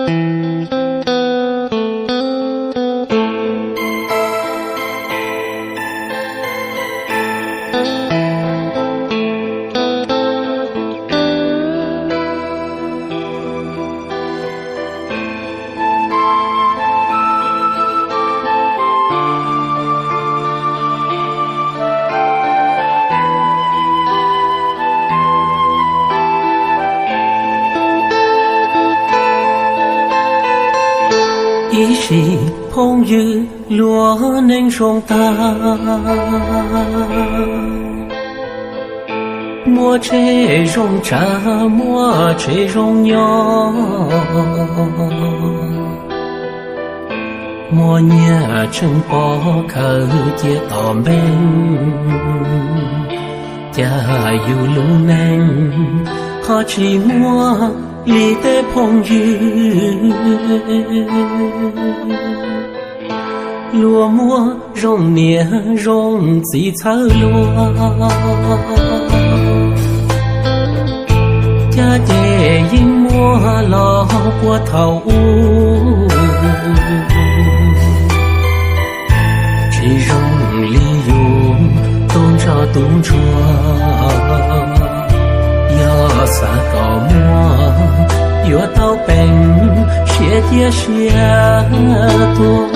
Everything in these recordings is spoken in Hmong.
Ib sim phooj ywg luag neej zoo tag, muaj tsev zoo tsav, muaj tsev zoo nyob, muaj nyiaj tseem pov khaws cia tom npeej. Cas yus lub neej ho tsis muaj li tej phooj ywg, luag muaj zoo niam zoo txiv txhawb luag, cas ces yeej muaj los puag thaum ub. Tsis zoo li yus tub ntsoj tub ntsuag, yog xav kom muaj yuav tau peem siab cia siab tuag.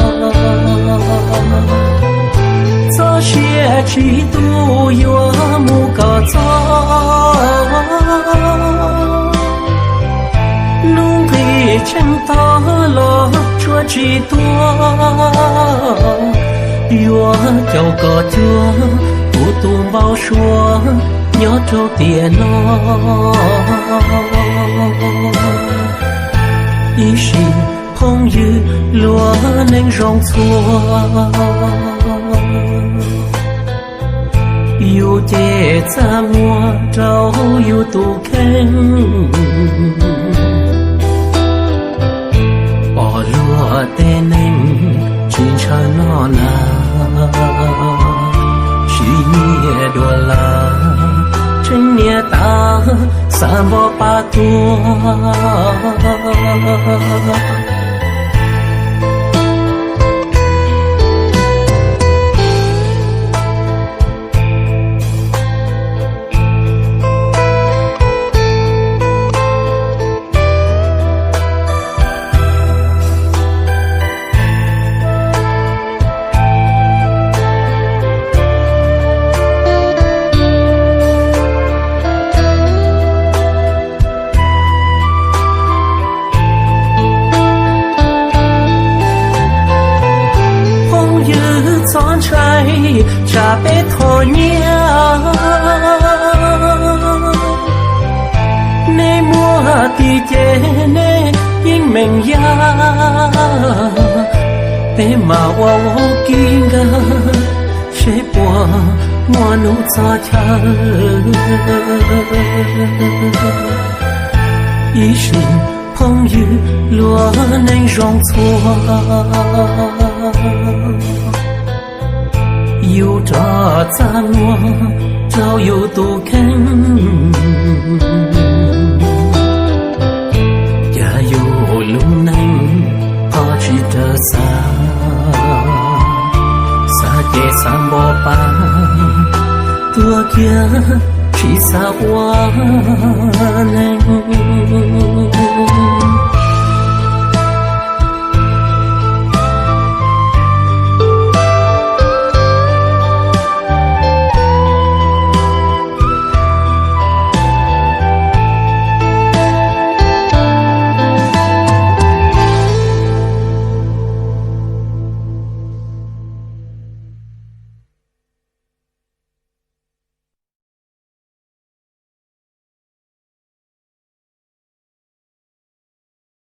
Txoj sia tsis tu yuav mus kom txog, hnub nqis tsheej tog los tsuas tsis tuag. Yuav caum kom cuag kuv tus npau suav nyob rau tiam no. Ib sim phooj ywg luag neej zoo txhua, yus ces txaj muag rau yus tus kheej. Pom luag tej neeg tsis ntshaw noj na, siv nyiaj dua las tseem niaj tas xav npau pa tuag. Phooj ywg txhob ntshai tsam peb thov nyiaj, nej muaj tim ces nej yeej meem yag, peb mam ua ua ke nkag seb puas muaj hnub txog chaw. Ib sim phooj ywg luag neej zoo txhua, yus rov txaj muag rau yus tus kheej. Cas yus lub neej ho tsis raws xav, xav ces xav npau pa tuag kiag tsis xav ua neeg.